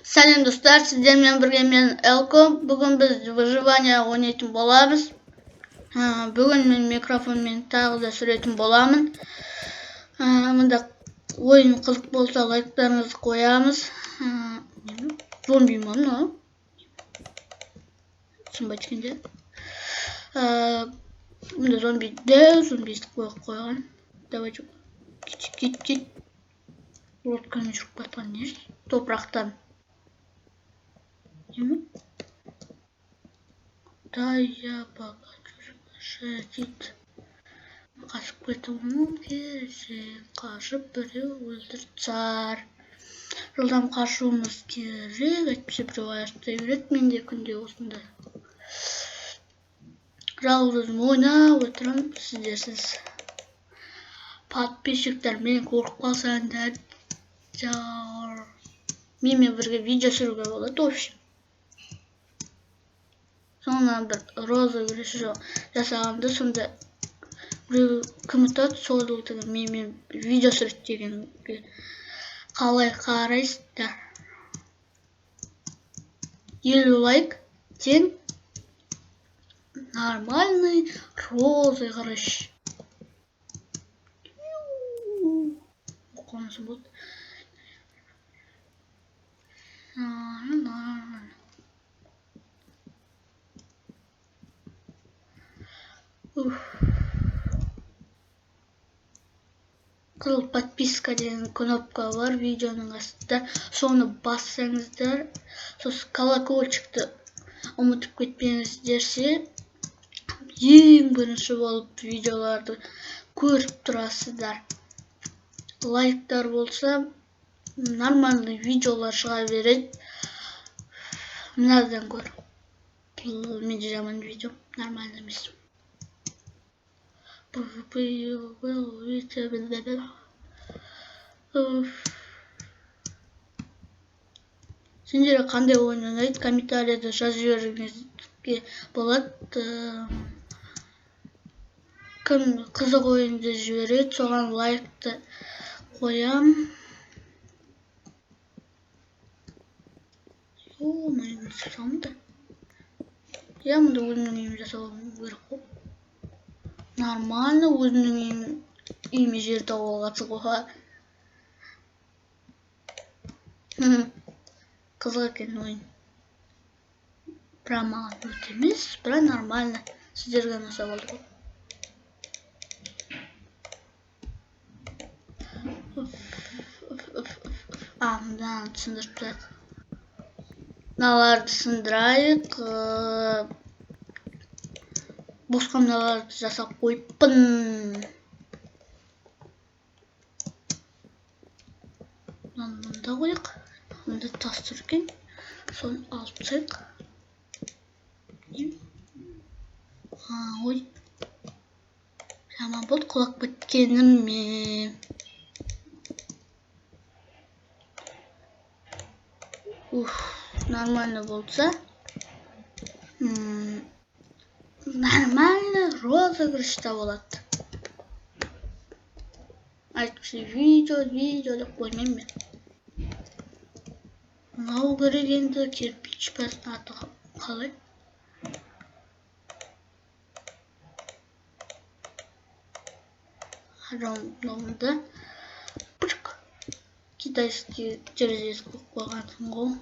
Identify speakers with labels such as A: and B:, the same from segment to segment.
A: Сәлем, достар, сіздермен бірге мен, Элко. Бүгін біз выживание ойнайтын боламыз. Бүгін мен микрофонмен тағы да сүретін боламын. Мында ойын қызық болса, лайктарыңызды қоямыз. Зомби ма мынау? Түсінбей екен. Мында зомби дәу зомби қойып қойған. Давайте, кет, кет, кет. Лодкамен жүріп жатқан не? Топырақтан. Да, я пока дейді. Қашып кетуім керек. Қашып, біреу өлтіріп тастар. Жылдам қашуымыз керек, әйтпесе біреу аяқтай береді. Менде күнде осындай. Жалғыз өзім ойнап отырамын сіздерсіз. Подписчиктер мен қорқып қалсаңдар, менімен бірге видео түсіруге болады, в общем. Соңынан бір розыгрыш жасағанда, сонда біреу кім ұтады, сол деген менімен видео түсіреді дегенге қалай қарайсыздар? 50 лайк тең нормальный розыгрыш. Оқымаса болды. Нормально. Қызыл подписка деген кнопка бар видеоның астында, соны бассаңыздар, сосын колокольчикті ұмытып кетпеңіздерше, ең бірінші болып видеоларды көріп тұрасыздар. Лайктар болса, нормальный видеолар шыға береді мынадан гөрі. Бұл менде жаман видео, нормальный емес. PvP. Уф. Сендерге қандай ойын ұнайды, комментарийда жазып жіберуіңізге болады. Кім қызық ойынды жібереді, соған лайкты қоям. О, мына да. Иә, мұнда өзімнің үйімді жасауым керек қой. Нормально өзімнің үйім, үйіме жер тауып алғансың ғой. Қызық екен ойын. Бірақ маған өте емес, бірақ нормально. Сіздерге ұнаса болды ғой. А, мынаны сындырып тастайық. Мыналарды сындырайық. Босқа мыналарды жасап қойыппын. Мынаны мында қояйық. Мында тас тұр екен. Соны алып тастайық. А, ой. Жаман болды құлап кеткеніме. Уф, нормально болса. Нормально розыгрышта болады. Әйтпесе видео, видео деп қоймаймын мен. Мынау керек енді, кирпич па, аты қалай? Мынауында пырк китайский терезесі қойып қойғансың ғой.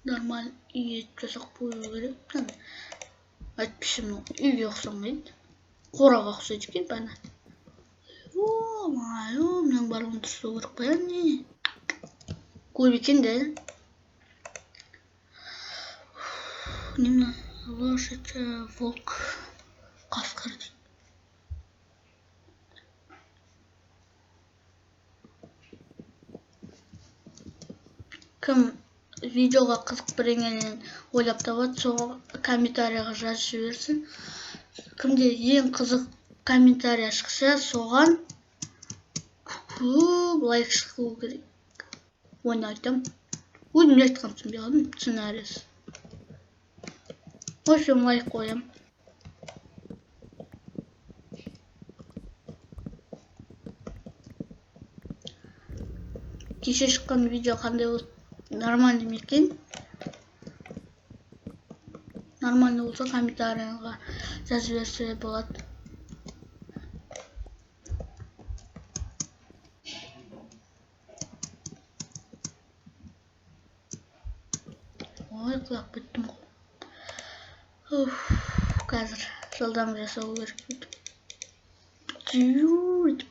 A: Нормаль үй етіп жасап қою керек. Әйтпесе мынау үйге ұқсамайды. Қораға ұқсайды екен бана. Ё-моё, мынаның барлығын дұрыстау керек па, не? Көп екен да. Не мына? Лошадь, волк, қасқыр дейді. Кім видеоға қызық бірдеңені ойлап табады, соған комментарийға жазып жіберсін. Кімде ең қызық комментарий шықса, соған көп лайк шығу керек. Оны айтамын. Өзім не айтқанымды түсінбей қалдым, сценарийсі. В общем, лайк қоямын. Кеше шыққан видео қандай болды? Нормальный ма екен? Нормальный болса, комментарийға жазып жіберсе болады. Ой, құлап кеттім ғой. Уф, қазір жылдам жасау керек. Бүйтіп.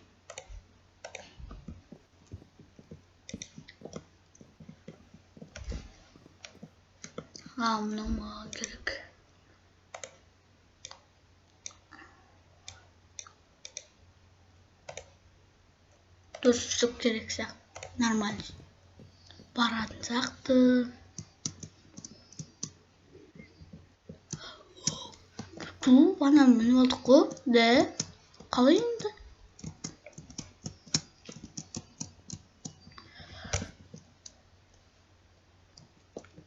A: А, мынау маған керек. Дұрыс түсіп керек сияқты. Нормально. Баратын сияқты. Ту, ананы мініп алдық қой. Да. Қалай енді?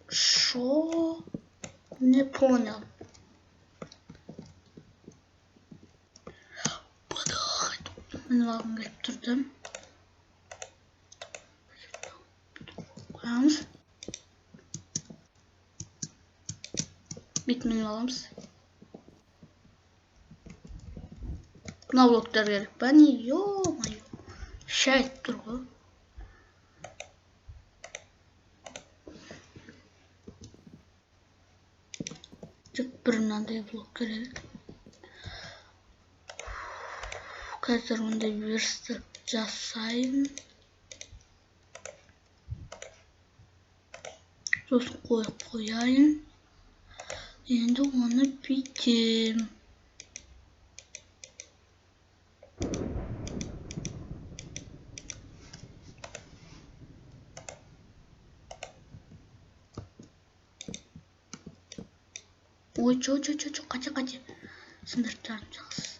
A: Шо? Не понял. Мініп алғым келіп тұрды. Қоямыз. Бүйтіп мініп аламыз. Мына блоктар керек па? Не, ё-моё. Шай айтып тұр ғой. Тек бір мынандай блок керек. Қазір ондай верстак жасайын. Сосын қойып қояйын. Енді оны бүйтем. Ой, чо, чо, чо, чо, қате, қате. Сындырып тастадым, жақсы.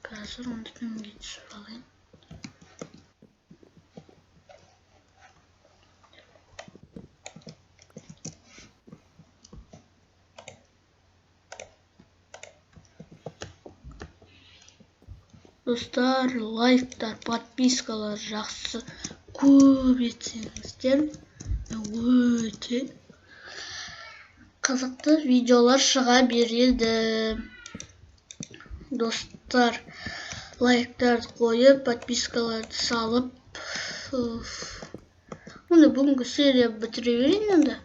A: Қазір онда төменге түсіп алайын. Достар, лайктар, подпискалар жақсы көп етсеңіздер, өте қызықты видеолар шыға береді. Достар, лайктарды қойып, подпискаларды салып, онда бүгінгі серия бітіре берейін енді.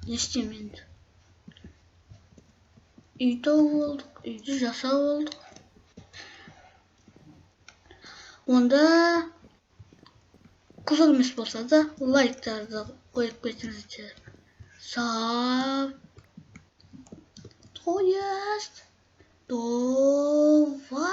A: Не істеймін енді? Үй тауып алдық, үйді жасап алдық. Онда қызық емес болса да лайктарды қойып кетіңіздер. Сап. То есть. Давай.